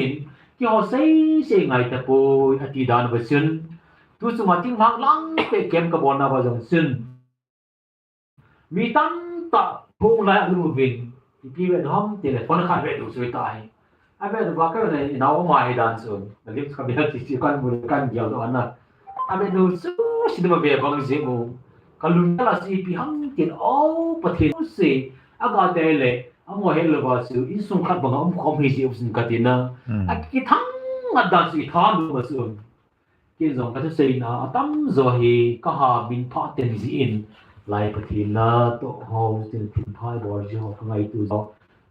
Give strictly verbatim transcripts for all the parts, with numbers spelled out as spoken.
in, keiho sei sei ngai tapoi, ati dan uva chun. Tu chunga thinglhang lang peh kem kabolna uva jong chun. Mi tamtah hung lai a lum uvin, ipi vet ham tile phone khat vet u chu ahi. Avet uva ka le inao ma hi dan chun. Nalim kha bel chi chi kan mu kan gel doh ana. Avet u chu si dum a ve bang jing u. Ka lung la si ipi ham tin o Pathen se. Aga te le. Amo he lo va chu insung khat bang a um khom hi ji u sin ka tina. Hmm. A kithang a dan si tha lu ma chu. Ken jong ka thuseina atamjo hi ka ha min pha ten jin, Lai Pathen na toh ho, tin thin phai bol ji ho ka ngaito jo,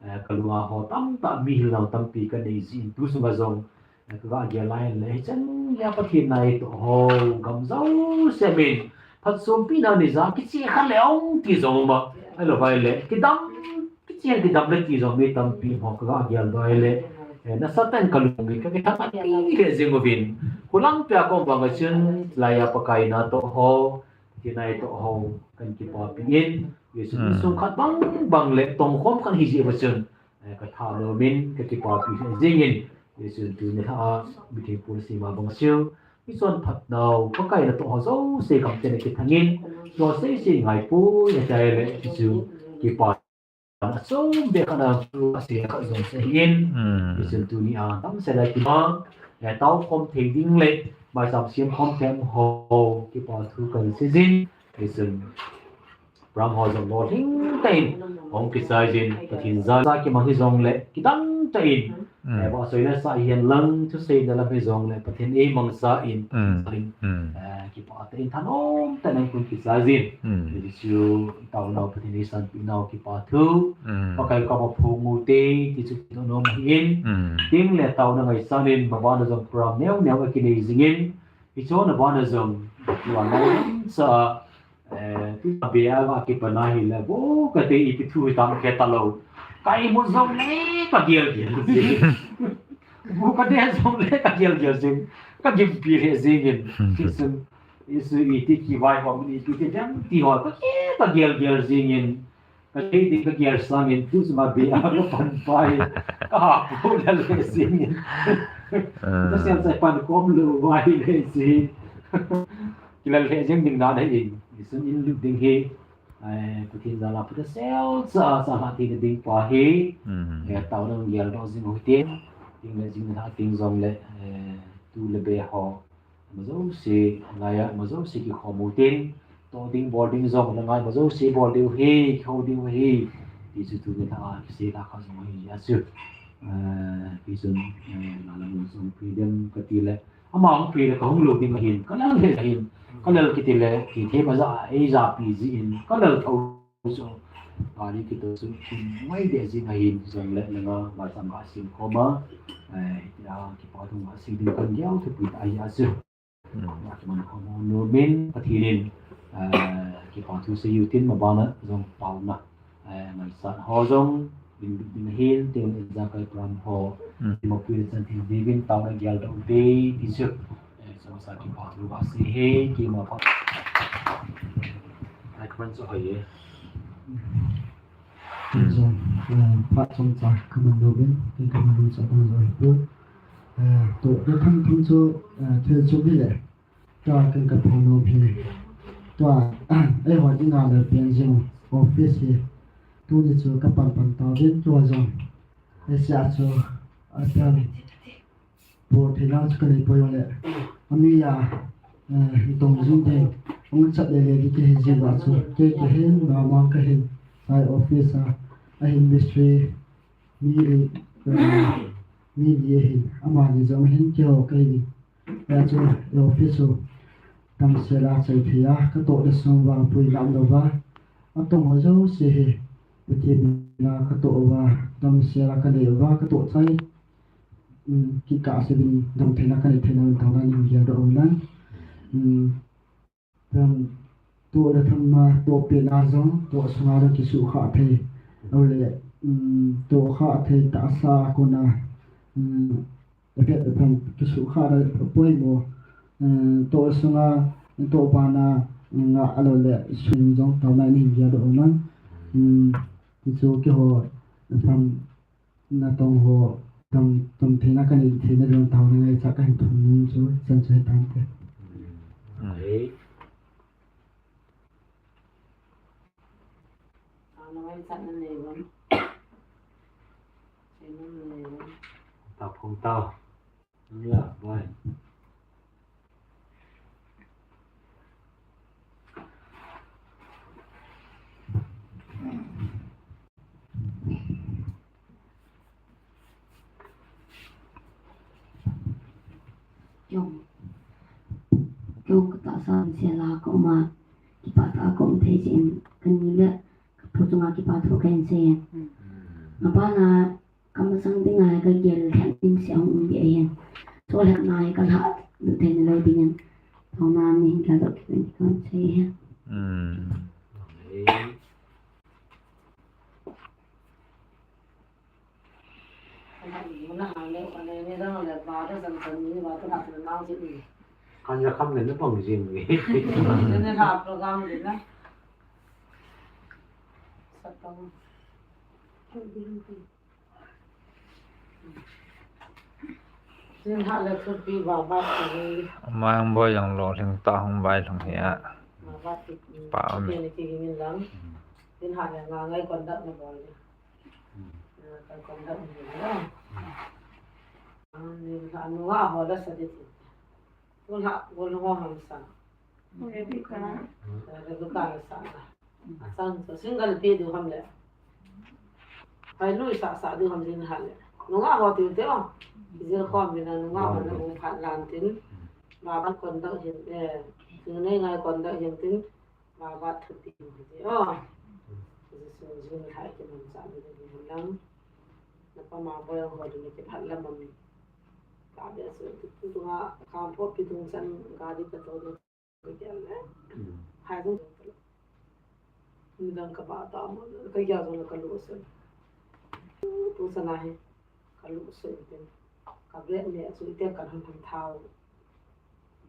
eh, ka lunga ho tamtah mihil nau tampi ka nei jin, tu sunga jong, eh, ka ga gel lai le, hichan le Pathen na toh ho, gam jouse min, phatchompi na nei ja, kiche kha le ong ti jong ma, ahilou vai le, kidam Kichen kidam le ti jong mi tampi ho ka ga gel doh le. Eh, nasatah in ka lung in ka kithang ati le jing uvin. Hulang pia kom bang a chun laiya Pakai na toh ho, Pathen na toh ho, kan kipapi in. Jesu Hmm. insung khat bang bang le tong khom kan hi ji uva chun. Eh, ka tha lo min ka kipapi le jing in. Jesu tu ni ha mi thei pul si ma bang siu. Mi chonphat nau Pakai na toh ho jouse kam te na kithang in. Jouse si ngai pu ya tai le Jesu kipa Achom beh khat a chu a se khat jong se hin. Hmm. Hichun tuni a tam se lai tima, eh, tao khom thei ding le, mai sam siam khom thei ho, kipa thu kan sei jin. Hichun, program ho jong lolhing tah in, hung kisai jin, Pathen jal a kimang hi jong le, kidang tah in, Hmm. eh, va soi le sa hihen lang, thusei na lam hi jong le, Pathen eimangcha in, Hmm. sa in, Hmm. eh, Kipa tah in thanom tah in kon kisai jin. Hmm. Ti chu i taonau Pathen eisanpi nau kipa thu. Hmm. Pakai ka ma phong u te, ti chu kidoh nom ahin. Hmm. Tin le taona ngaisang in, mabana jong program neo neo a kinei jing in. Hiche na bana jong, lua nai sa, eh, tu a be a va kipa na hi le, vo ka te ipi thu hi tam ke ta lo. Ka imut jong le ka gel gel jing. Vo ka de jong le ka gel gel jing. Ka gimpi le jing in. Ti chu Jesu iti kivaihom in iti ti jang ti ho ka ke ka gel gel jing in. Ka ke ti ka gel sang in tu sma be a ka pan pai. Ka ha pu la le jing in. Ka siam sai pan kom lu vai le jing. Kila le jing ding na le in. Jesu in lu ding hi. Ai, Pathen jal a pha sel sa sa ha ti ding pa hi. Hmm. Eh, tao dang gel do jing ho tin. Ding le jing ha ting jong le, eh, tu le be ho. Majouse, laiya, majouse kikhom u tin, toh ding bol ding jong, na ngai majouse bol diu hi, kikhom diu hi, ti chu tuni a, kisei la kha jong hi, a chu, eh, ti chun, eh, la la mun jong pi dem ka ti le, ama hung pi le ka hung lo ding ahin, ka lal le ahin, ka lal kiti le, ti the ma ja, ei ja pi ji in, ka lal tho Chu, pali kito chu, kin mai de jing ahin, jong le, le nga, ma sam ga sim khom a, eh, ya, kipa thung ga sim ding kan diau thu pi ta ya chu. Hmm. Ya, kiman khom u nu min, Pathen in, eh, kipa thu sei u tin, mabana, jong pauna, eh, ngaisang ho jong, bin, bin hin, tin, ja kai pram ho, Hmm. Mapui le chan thil ding vin, tauna gel dong te, ti chu. Eh, chomcha kipa thu ba si he, kima pha. Ai, kman chu hoi e. Chun, eh, phat chomcha kaman nom in, ken kaman nom cha bang lou hi pu. Eh, toh, toh thang thang chu, eh, thil chu bi le. Tua ken kaphong nom hi. Tua, eh, eiho dinga le pen jing office hi. Tuni chu kapan pan tauvin tua jong. Ei sia chu, a pen. Pu Theinang chu kanei poi le. Ani a, eh, itong jing ding. Hung chat le le ding kahi jing uva chu. Kei kahin, mama kahin. Sai office a, ahin mystery. Mi, eh, mi li ahin. Amani jong ahin keiho kahin. Hijeh chun, office u. Damsel a chai thei a, katoh le sung uva, pui lam lou uva. Atong ho jouse hi. Pathen a katoh uva. Damsel a kanei uva, katoh chai. Um, kikah se ding damtheina kanei theina un taona in geldoh u hinan. Um, pen toh le tham na, toh pehna jong, toh sunga jong kisuhkhah thei. Ahile, um, tohkhah thei tahsa a kona, um, ephet ephan kisuhkhah na poimo, um, toh sunga, toh bana, um, nga ahilou le, sun jong taona in geldoh u hinan. Um, tichu keiho, tham natong ho, Tam, tam theina ka nei theina ding taona ngaicha ka hin thum nom chu chan chu hi tante. Taona ngaichatna nei uvin. Theina nei uvin. Ta phong ta. Nang la, bye. Keiho, keiho ka tahsa in sia la ka um a, kipah tah a ka um thei jeh in, ka ni le ka pu chunga kipa thu ka hin sei e. Mabana, ka masang dinga hi ka gel lhep ding seh a hung um ding ahin. Chulhepna hi ka lha lut thei nalou dingin. Taona nei hin geldoh kit in ka sei ahi. Kan ja kham le na bang jing ni. Program din na. Satang. Tin ha le thupi ba ba ti. Mang bo jong lo thing ta hung bai thung hi a. Ba ba ti. Pa am. Tin ha le nga ngai kon da na bol ni. Ka kon da ni na. Ni ha nu ha ho da sa de ti. Ko la, ko la ho ham sa. Rebecca. Rebecca la sa na. Asan so single pi diu ham le. Pai lui sa sa diu ham din ha le. Nunga ho tiu teo. Jil khom bina nunga ho na bu phat lan tin. Ba ba kon da hin eh. Tin nei ngai kon da hin tin. Ba ba thu pi hin teo. Jil sun jil hai ki man sa ni ni lang. Na pa ma bo yang ho ni ki phat la mam. Ka be su tu tu nga kam pho ki tung san ga di ka to ni. Ka gel le. Hai jong. Nidang ka ba ta mo, ka gel jong ka lu se. Tu sana hi, ka lu se tin. Ka be ne su ite kan han han thao.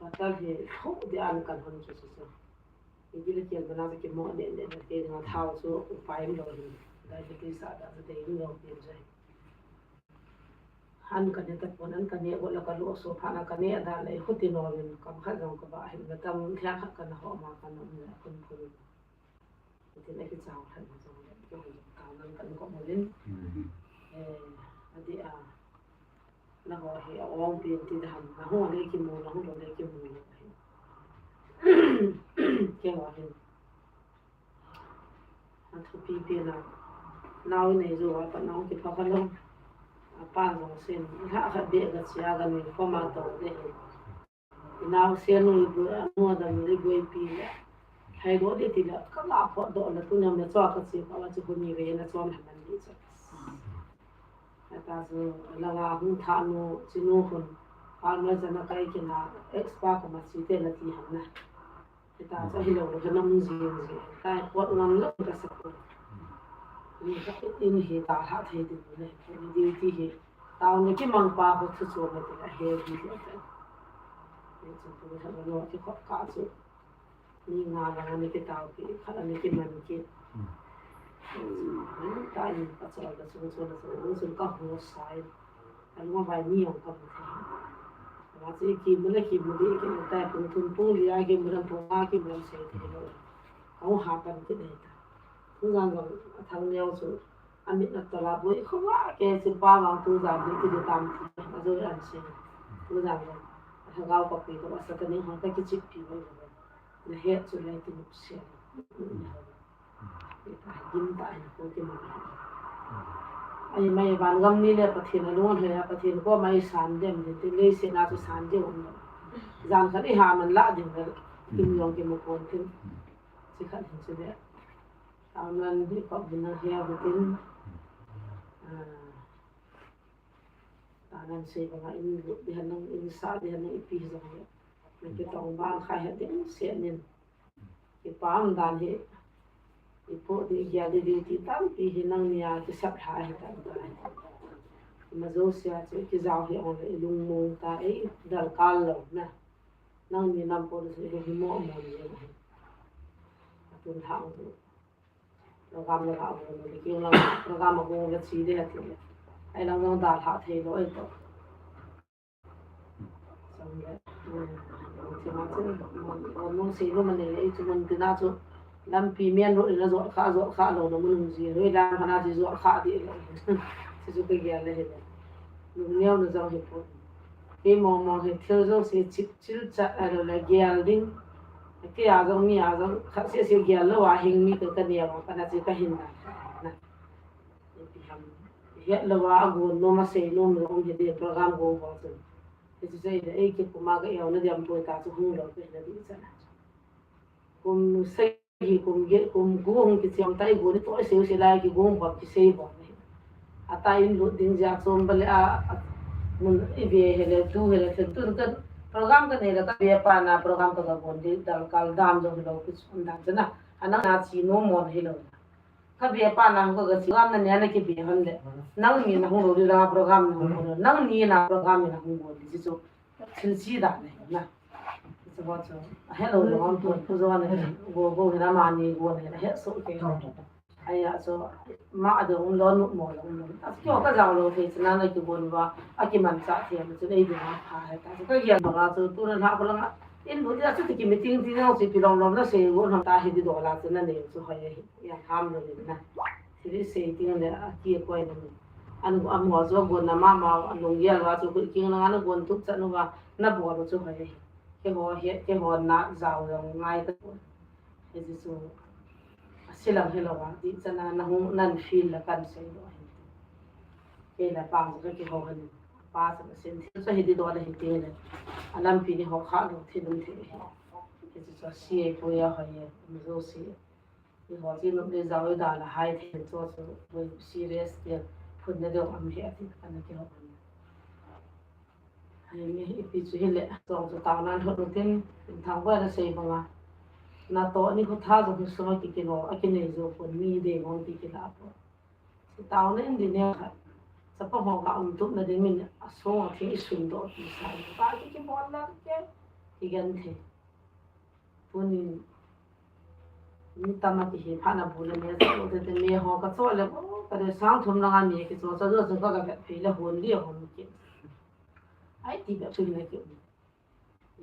Batal hi, tho de an kan han su su su. Ni gil kel bana ki mo ne ne ne ke na thao su upai lo hin. Dai ki sa da de lo pi jai. An ka ne tapon, an ka ne bol la ka lu so pha na ka ne da le, huti nom in kam khat jong ka ba hin, na tam thia khat ka na ho ma ka na um le, kun kun. Huti na ki chau khat na jong le, ka jong ka nan kan ko mo din. Eh, adi a, na ho hi a ong pin ti da ham, na ho le ki mu, na ho le ki mu le. Ke ho hin. A thupi pi na. Nao nei jo a pa nao kipha kha lou. A pa jong sin. Lha khat beh ka chia ka ni ko ma to de hi. Nao sen nu bu a nu da mi le boi pi le. Hai do de ti le ka la pho do le tu nyam le cho ka chi ka wa chi ko ni ve na cho na man di cha. Ata chu la nga hung tha nu chi nu hun. Pa ma cha na kai ki na expa ko ma chi te na ti han na. Hita chu hilou le ka nam jing jing. Ka pot ngam lou ka sa ko. Ni ka in hi ta ha thei din le. Ni di ti hi. Tao ni ki mang pa ko chu chu ma ti la he di le. Ni chu tu ha lo ki khop ka chu. Ni nga la ni ki tao ki, khat ni ki man ki. Ni ta ni ka chu ka chu chu na chu chu ka ho sai. Ka lung a vai ni jong ka mu thei. Ama chu i kimu le kimu ding i kimu tai, pung thum pung li a kimu lam, pung nga kimu lam sei thei lou. Ka hung ha pan kit ding ta. Tujan jong a thang neo chu a mit a tol a boi kho a ke chu pa vang tujan ding ti ding tam ti. A jo an sei. Tujan jong a thagau ka pui ka ba sa ta ni hong ka kichip pi boi lou. Na het chu lai ti nu sia. Gim ta in ko ki ma. Ai mai van gam ni le Pathen a lung a hoi a Pathen ko mai san dem de ti le se na chu san de um. Jan khat i ha man la ding le kim yong ki mu kon tin. Chi khat hin chi le. Tam lan hi ko bin na he a tin. Ah. Ta nan sei ba nga in lut di han nang in sa di han nang i pi jong le. Na ki tong bang khai ha ding se nin. Kipah dan hi, i po di gel di di ti tampi hi nangni a kisap lha hi tam ta hi. Ima jouse a chu kijao hi ong le i lungmong ta, i dal kal lou na. Nangni nam po di chu i lung hi mo mo ni hi. Atun lha ong tu. Program la ga ong le, ki ong la program a ong le chi de ati le. Ei lang jong dalha thei lou ei toh. Chang le, um, tima chu, um, um, nung sei lou ma nei le, ei chu mun tina chu, lampi men lou ina jot kha, jot kha lou na mun hung ji lou, ei lang khana chu jot kha di le. Chu chu ka gel le hi le. Lung neo na jong hi pon. Kei mong mong hi thil jouse chip chil chat a lo le gel ding. Kei a jong mi a jong khat seh seh gel lou a hing mi ka, ka neo a kana che ka hin na. Na. Ipi ham. Het lou a, a gon nom a sei nom lou um hi de program go ho chun. Hichu sei le ei kikum a ka eo na diam poi ta chu hung lou ka hin na di chan a chu. Kum sei hi kum get, kum gu hung kichiam ta, i gu ni toh i sei sei lai ki gu hung hop ki sei hop ni. A ta in lut ding jia chom ba le a, a, mun i ve he le, tu he le, thil tun kan program ka nei le ka ve pa na program ka ga gon di dal kal dam jong hi lou ki chun dam chana. A nang na chi nom mon hi lou. Ka ve pa na hung ka ga chi lam na ne na ki ve hon le. Nang ni na hung lou di la program na hung lou. Nang ni na program ni na hung gon di chu. Thil chi da ne na. Chu ho chu. A hello lo am tu ku zo ne. Go go he na ma ni go ne he so ke. Ai a chu ma a dong lo nu mo lo nu. A chu ka jao lo thei chu na na ki bon va. A ki man cha thei ma chu ei ding a pha he ta. Chu ka gel ma ga chu tu na ha ko la nga. In bu dia chu ti ki meeting ti na chu pi long long na sei go na ta he di do la chu na ne chu ho ye. Ya ham lo ni na. Thil i sei ting le a ki koi na. An a mo zo go na ma ma a long gel va chu ki king na na gon tuk cha nu va na bo lo chu ho ye. Keiho hi, keiho na jao jong ngai ta pon. Hichu chu, a silang hilou a, ti chana na hung nan feel la kan sei lou ahi. Kei la pang chu keiho han, pa chu na sen thil chu hi di do la hi ti le. A lampi ni ho kha lou thil um thei hi. Hichu chu a si ei poi a ho ye, um jo si. Keiho chi nom le jao i da la hai thei chu chu, serious ti, phun na dong am hi a ti, kana keiho han. Hei mi ipi chu hile, chong chu tao nan hot utin, in thang boi na sei banga. Na to ni khu tha chu khu suma ki kilo, a ki nei jo pon mi de ngong ki kila po. Si tao na in di ne kha. Sa pa ho ka um tup na ding min, a song a thing i sun do ki sa. Pa ki ki bon la ke, ki gan the. Tunin, mi tam a kihi phat na bu le me cho te te me ho ka cho le, o, ka de sang thum lang a me ki cho cho chu ka ka vet phei le hon li hon ki. Ai ti be chu le ki.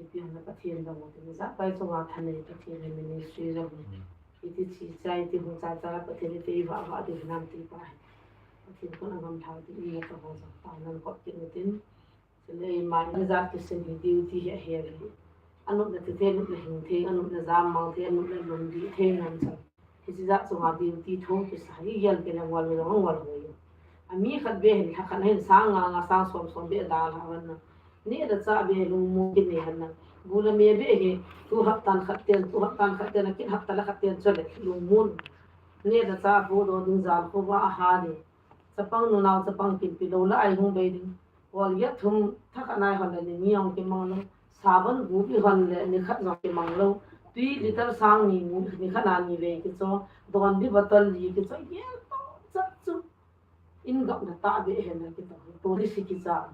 Ipi ham na Pathen dong te me ja pai cho nga tha nei Pathen le ministry le hon. Iti chi chai ti hu cha cha Pathen te i va va ti nam ti pa. Pathen ko na gam thau ti i na ka ho ja ta nan ko ki tin. Chule manager kisin hi duty hi ahi. Anopna thei thei, anopna hing thei, anopna jammang thei, anopna lungdih thei ngan chang. Hiche jat chunga duty thum kisa hi gel kei le ngol le ngol ngol. Ami khat be hin, lha khat hin sang nga nga sang som som be dalha van na. Neh le chah be lungmon kinei han na. Bu le me be hi tu hapta khat ten, tu hapta khat ten, akit hapta le khat ten chule lungmon. Neh le chah bu do ding jal kho va aha ni. Chapang nunao chapang kinpi lou la ai hung bei ding. Kol get thum thakhat nai hon le ni ni ong kimang lou. Sabon gup i hon le ni khat jong kimang lou. Tui liter sang ni, ni khat na ni vei kicho. Don di bottle li kicho. Gel to chat chu. In gap na ta be he na kito. To di si kicha.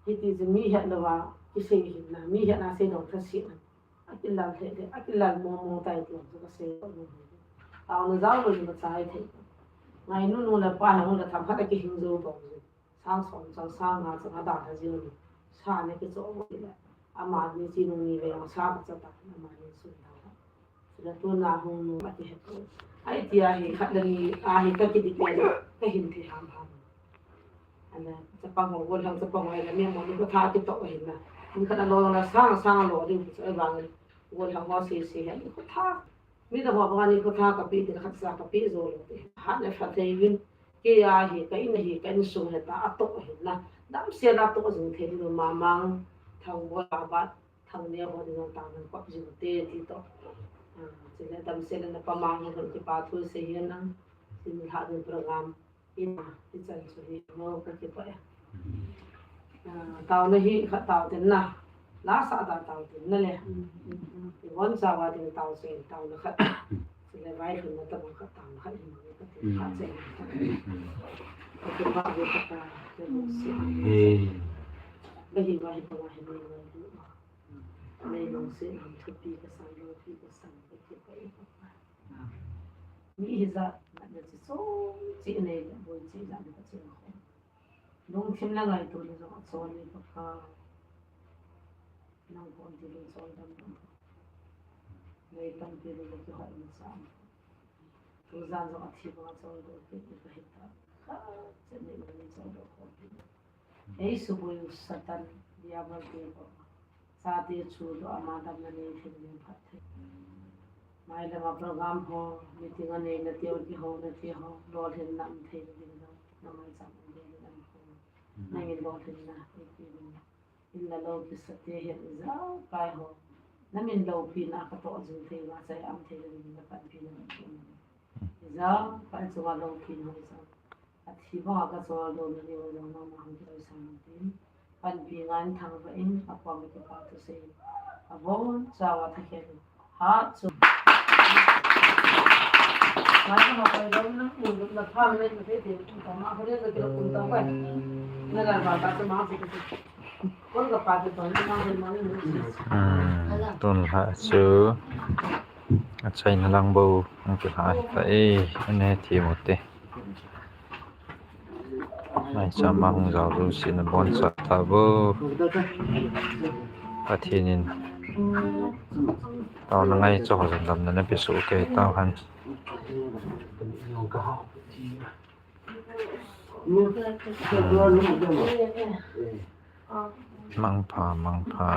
Hiti chu mi het lou va kisei hin na. Mi het na sei dong tha si na. Akilal he le, akilal mo mo tai ti chu kasei ko ni. Taona jao lou ni machai thei. Ngainu nu le pa hung le tham khat akihing jou bou. Sang som chang sang nga chang ada tha jiu ni. Sa ne kicho bou le. Amani chi nung ni ve sa ka cha ta, amani sun ta. Sila tuna hung nu ati he. Ai ti ahi khat le ni ahi ka kiti ke ka hin thi ham ham. Ana, chapang ho, golhang chapang ho, ana, mi mo ni ko tha kitoh ahin na. Ni khat a lo na sang, sang lo ding, chu ai vang, golhang ho si, si, he, ni ko tha. Mi da ho, bang ni ko tha kape, ti khat sa kape jo lo, ti. Hat le pha thei vin, kei a hi, ka in hi, ka insung hi ta, atoh ahin na. Damsel a toh jing thei lo, mamang, thang ho, abat, thang ne ho, ding tang, nan kop jing te, ti toh. Ah, chule damsel na pa mang ho, kipa thu sei hin na. Sin ha ding program. Ina, ichan chu hi, mo ka kipah e. Ah, taona hi khat tao tin na. La sa ta tao tin na le. I von sa va tin tao se, taona khat. Chule vai lhun na tabang khat taona khat hi mo ka tin khat se. Ka kipah ve ka ta, ka mo se. Ba hi va hi pa va hi mo mo. Nei long se, nam thupi ka sang, long pi ka sang, ka kipah e. Mi hijat, natna chi chom chi nei le, boi chi jat ka chi ko. Lungthim le ngaito le jong achol le Pakai. Nang kon ti lung chol dam dam. Nei tampi le kihoi masa. Tujan jong athi banga chol doh kit ni kahi ta. Khat chet ni le chol doh khom kit. Ei suboi u Satan, Diabol te ko. Chate chu doh ama damna nei thei le phat thei. Mai lama program ho, meeting anei na teu kihouna te ho, lolhinna um thei le ding jong, na maicham um thei le ding ho. Nangin lolhinna eipe uvin. In le lou kisate hen Ijaipai ho. Na min loupina katoh jing thei uva, chai am thei le ding na panpina. Ijaipai chunga loupina ho jong. Athi banga kachol doh na diu jong nangma hung kiloi sang tin. Panpi ngan thangvah in, apom kipa thu sei. Abonchauva thakhen. Hat chu. Mai ka ma koi dong na, mun na pha me na te te, ka ma ko le ka kilo kun ta kai. Na la ba ka ma ko. Kon ka pa te to na ma ko ma ni. Hmm, tun lha chu. Achaina lang bou, ang kilha hita e, ane thi mo te. Maicham mang jao jouse naboncha tauvo. Pathen in taona ngaicha ho jong damna napeh soh kei tauhen. Hmm. Mangpha, mangpha.